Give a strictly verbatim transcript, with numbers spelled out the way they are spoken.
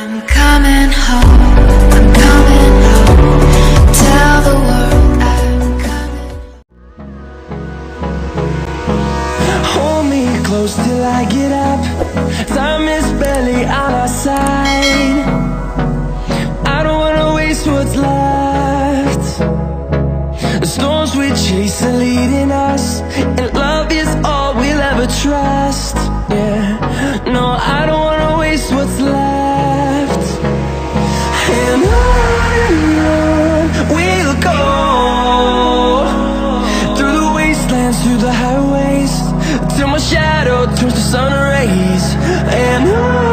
I'm coming home, I'm coming home. Tell the world I'm coming. Hold me close till I get up. Time is barely on our side. I don't wanna waste what's left. The storms we chase are leading us, and love is all we'll ever trust. Yeah, no, I don't wanna waste what's left. And on and on we'll go, through the wastelands, through the highways, till my shadow turns to sun rays. And on